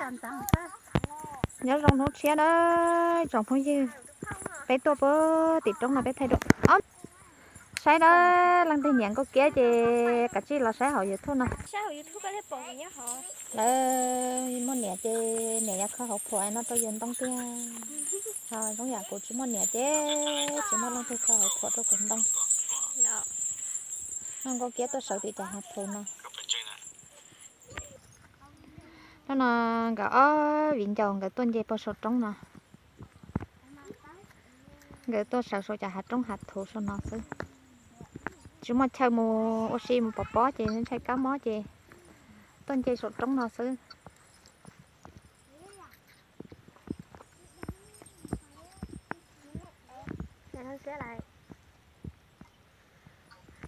Nyob zoo hnub tshiab na tsoom phooj ywg, peb tuaj puag tim roob no peb thaij dua. Ob, saib na, leej twg nyiam nkauj kiab ces kav tsij los saib hauv YouTube no. Lawv muaj niam ces niam yuav kho hauv phuam no rau yus ntoo tiag. Ho zoo yam kuv tsis muaj niam ces tsis muaj leej twg kho hauv phuam rau kuv ntoo. Nkauj kiab tuaj sawv tim cov hav thuv no. Hnub no nkawd ob viv ncaus nkawd tuaj nce puag saum roob no. Nkawd tuaj sawv saum cov hav roob hav thuv saum no xwb. Tsis muaj chaw mus ua si mus pov pob ces ntshai kab mob ces tuaj nce saum roob no xwb.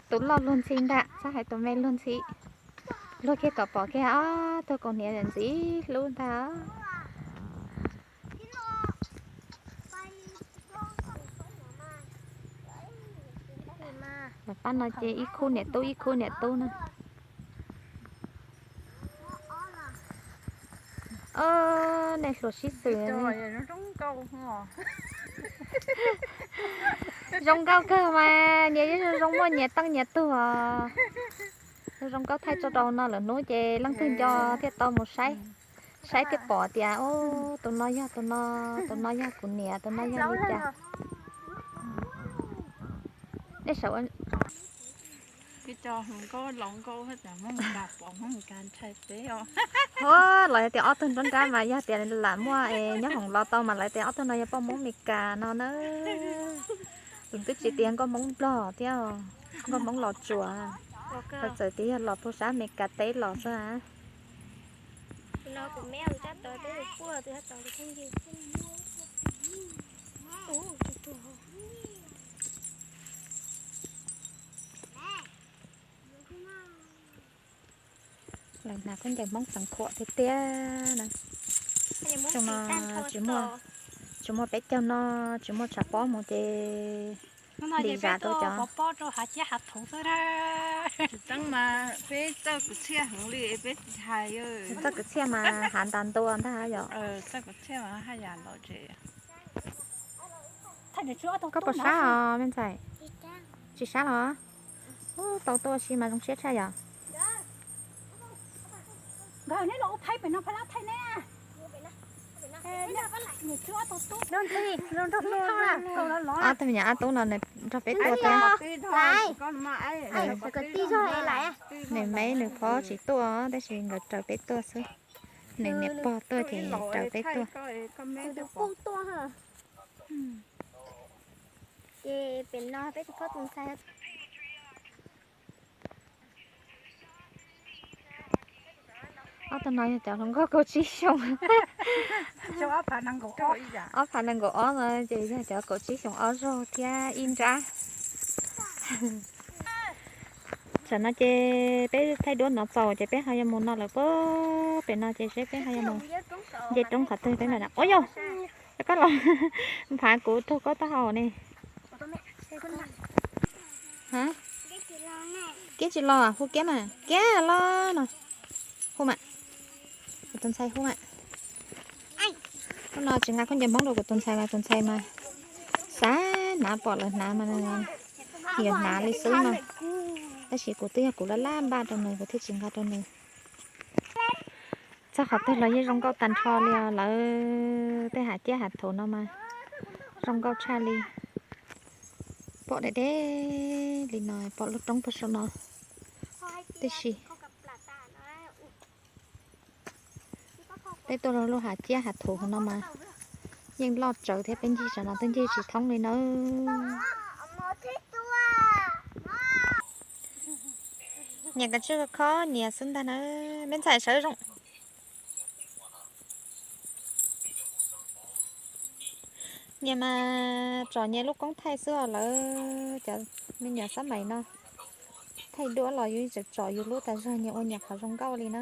Tus loj luag ntxhi ntag, txhob hais tus me luag ntxhi. Luag kiag kom pom kiag ob tug kaus hniav ntxim hlub ntag. Pab no ces ib khub niam tub ib khub niam tub na. Nej hluas sib xws. Zoo nkauj kawg mas, nyias yeej zoo zoo muaj nyias teej nyias tug os. Zoo nkauj thaij tso rau no lawm hnub ces leej twg nco thiaj tau mus saib, saib thiaj pom tias tus no yog tus no, tus no yog kuv niam, tus no yog li cas. Nej saib, los tias ob tug nrab nrab mas yog tias lam muaj nyob hoom los tau mas lawv tias ob tug no yog poj Hmoob Meskas no na. Lawv twb tsis tias nkauj Hmoob Nplog thiab, nkauj Hmoob Los Tsuas, lawv txawm tias yog los puag sab Meskas teb los xwb. Lawv hnav khaub ncaws Hmoob Xeev Khuam tiag tiag na. Xyoo no tsis muaj, tsis muaj peb caug no, tsis muaj tshav pob mus ces li zam rau cov. Tsis txawj kwv txhiaj heev li peb tsis hais. Txawj kwv txhiaj mas hav ntas ntua ntag yom. Koj puas sab os me ntxhais? Tsis sab los? Ub, tau tuaj si mas zoo siab tshaj yom. Ob tug me nyuam ob tug no nws nrog peb tuaj thiab. Nws me nws phob tsis tuaj tab sis nkawd raws peb tuaj xwb. Nws niam pog tuaj ces raws peb tuaj. Ob tug no yog cov hluas nkauj kaum tsib xyoo. Ob phav nees nkaum ob no ces yog cov kaum tsib xyoo ob zaug thiab ib nrab. Tam no ces peb thaij duab no txaus ces peb ho yuav mus no lawm puag pem no ces seb peb ho yuav mus nce roob qhov twg peb mam. Ua yog, koj los nphav kuv raug koj taub hau ne. Kiab tsis los, hu Kiab mas, Kiab los no. Hu mas, kuv tus ntxhais hu mas. Hnub no tsis nqa khaub ncaws Hmoob rau kuv tus ntxhais mas kuv tus ntxhais mas xav hnav pom lawv hnav mas yuav hnav li xwb no. Tab sis kuv twb yog kuv laj laj npaj rau nws kuv thiaj tsis nqa rau nws. Txog qhov twg los yeej zoo nkauj tag nrho li os, lawv tej hav ciab hav thuv no mas zoo nkauj tshaj li. Pom deb deb li no, pom lub roob puag saum no tib si. Peb tuaj rau lub hav ciab hav thuv no mas yeej loj tsawv thiab, peb ncig saum no twb ncig tsis thoob li nawb. Nyias kav tsij khob nyias xwb ntag na. Me ntxhais sawv zoo. Nyias mas tsom nyias lub koob thaij xwb os, lawv cov me nyuam xab mais no thaij duab los yus tseem tsom yus lub tas zog, nyias ua nyias qhov zoo nkauj li na.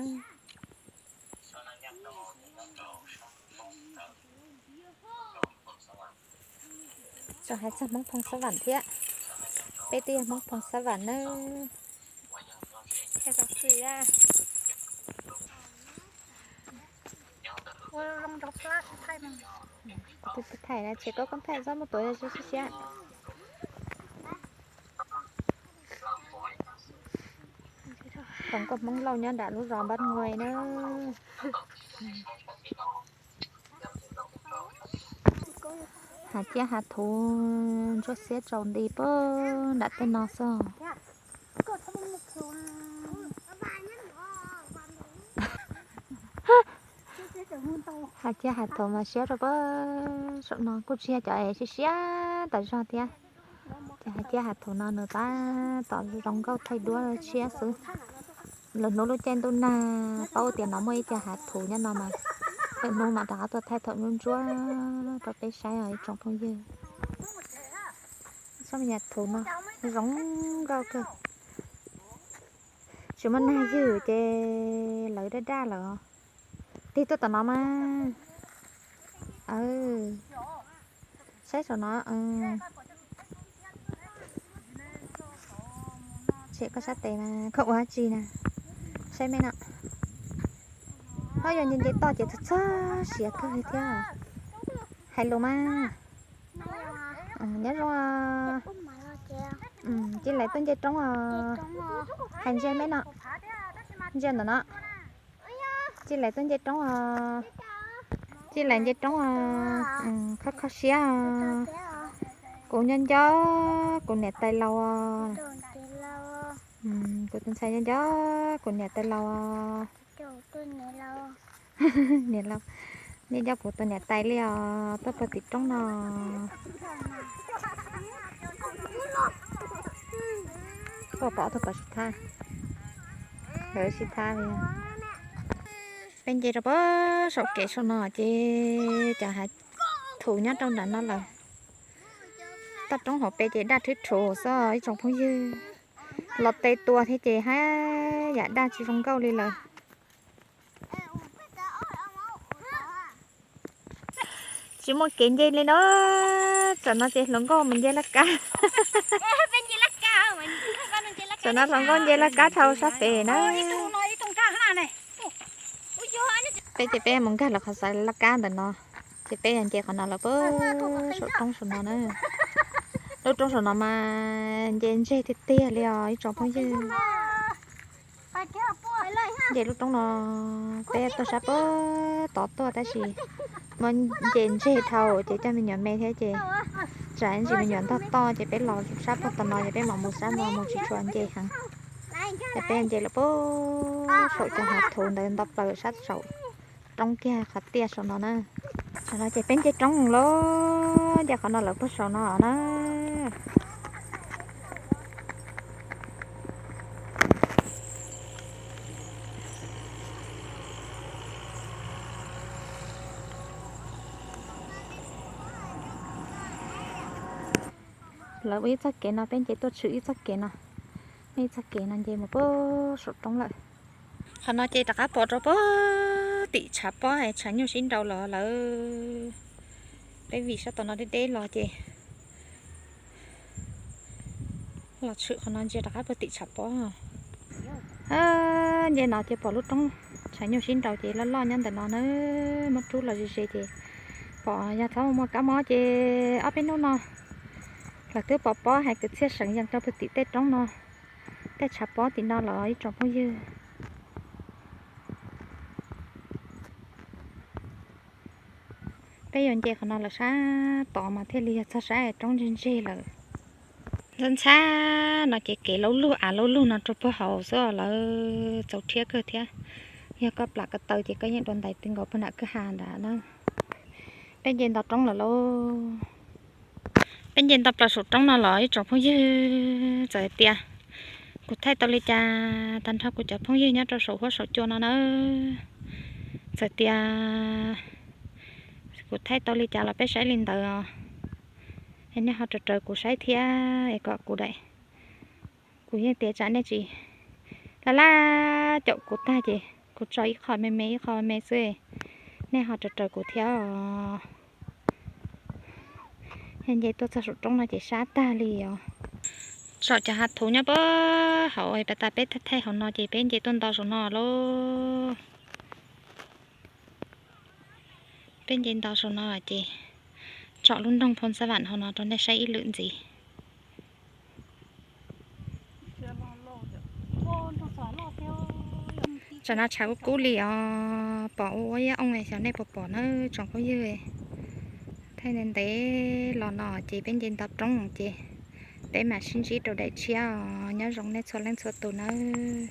Tseem hais txog Hmoob Phoos Xab Vam thiab, peb twb yog Hmoob Phoos Xab Vam nawb. Tus thaij na, tseem koj koj thaij txhob muab tuav siab siab. Tus nkauj Hmoob Lauj nyob nram lub zos Npab Nuj na. Hav ciab hav thuv ntsuab xiab tsaus nti puag nram tej no xwb. Hav ciab hav thuv mas siab rau puag saum no, kuj tsis yog cov es siab siab tas zog thiab. Ces hav ciab hav thuv no nws tab tom zoo nkauj thaij duab tshiab xwb. Lwm hnub lub caij ntuj nag paub tias no muaj ib co hav thuv nyob no mas lwm hnub mam rov qab tuaj thaij thaum ntsuab ntsuab rau peb saib os ib tsoom phooj ywg. Tsob me nyuam thuv no zoo nkauj kawg. Tsis muaj nag ywg ces lawv daj daj lawm. Tig tuaj tom no mas. Saib saum no. Tshem koj sab tes mas koj ua dab tsi na? Saib me no. Ho yog nce nce toj ces txog txog siav kawg li thiab. Hais lus mas. Nyob zoo. Cia lawv tuaj nce roob os. Hais ntsia me no. Ntsia ntawm no. Cia lawv tuaj nce roob os. Cia lawv nce roob os. Kho kho siab os. Kuv nco nco kuv niam tais laus os. Kuv tus ntxhais nco nco kuv niam tais laus os. Niam laus, nco nco kuv tus niam tais li os, tuaj puag tim roob no. Tuaj pom tuaj pom sib thab, lawv sib thab li. Peb nce rau puag saum kev saum no ces cov hav thuv nyob rau nram no lawm. Toj roob hauv pes ces daj thwb rhuv xwb ib tsoom phooj ywg. Los tes tua thiab ces haj yam daj tsis zoo nkauj li lawm. Tsis muaj kev nce li na. Tsam no ces hluas nkauj mus nce laj kab. Tsam no hluas nkauj nce laj kab dhau sab pem na. Peb ces peb mus nkag lawm qhov xaiv laj kab ntawm no, ces peb yog nce qhov no lawm puag saum roob saum no na. Lub roob saum no mas nce ntseg tiag tiag li os ib tsoom phooj ywg. Nce lub roob no, peb tuaj sab puag tod tuaj tab sis muab nce ntseg dhau ces coj me nyuam me thiab ces tsam ntsis me nyuam ntog toj ces peb los sab puag tom no ces peb mam mus sab no mus tsis tshua nce heev. Ces peb nce lawm puag saum cov hav thuv ntawd nto plaws sab saum roob kiag qhov tiaj saum no na. Qhov no ces peb nce roob lawm, nce qhov no lawm puag saum no na. Lawv ua ib txoj kev no peb nce tuaj tshwm ib txoj kev no, ib txoj kev no nce mus puag saum roob lawm. Qhov no ces rov qab pom rau puag tim tshav pob es tshav nyuj sib nraus los lawm. Peb vim sab tom no deb deb los ces los tshwm qhov no ntsia rov qab puag tim tshav pob. Nce no ces pom lub roob tshav nyuj sib nraus ces loj loj nyob ntawm no na, muab rub los ze ze ces pom yog txhob muaj kab mob ces ob peb hnub no lawv twb pom pob hais kwv txhiaj seem yees rau puag tim tej roob no, tej tshav pob tim no los ib tsoom phooj ywg. Peb yuav nce qhov no lawm sab tod mas thiaj li yog txog sab roob ntseg ntseg lawm. Ntxhab ntxhab no ces kev laub lug av laub lug no rau puag hauv xwb lawm, txaus rhiab kawg thiab. Yog koj plam ko taw ces koj yeej dua ntais ti nkaus puag nram kwj ha ntawd na. Peb nce nto roob lawm lauj. Peb nce nto plaws saum roob no los ib tsoom phooj ywg, txawm tias kuv thaij tau li cas tag nrho kuv cov phooj ywg nyob rau saum huab saum cua no na, txawm tias kuv thaij tau li cas los peb saib li ntawd os. Es nej ho raws raws kuv saib thiab es kom kuv daim, kuv yeej tias tsam nej tsis laj laj caum kuv tag ces kuv tso ib qho me me ib qho me xwb, nej ho raws raws kuv thiab os. Nce tuaj txog saum roob no ces sab tag li os. Saum cov hav thuv nyob puag hauv pas tas peb thaij hauv no ces peb nce tuaj nto saum no lauj. Peb nce nto saum no ces tsom lub nroog Phoo Xab Vam hauv no rau nej saib ib lwm ntxiv. Tsam no tshav kub kub li os, pom ua ua yab ooj, xyov nej puas pom na tsoom phooj ywg. Thaij ntev ntev los no ces peb nce nto roob ces peb mam sib ntsib rau daim tshiab os. Nyob zoo nej txhua leej txhua tus nawb.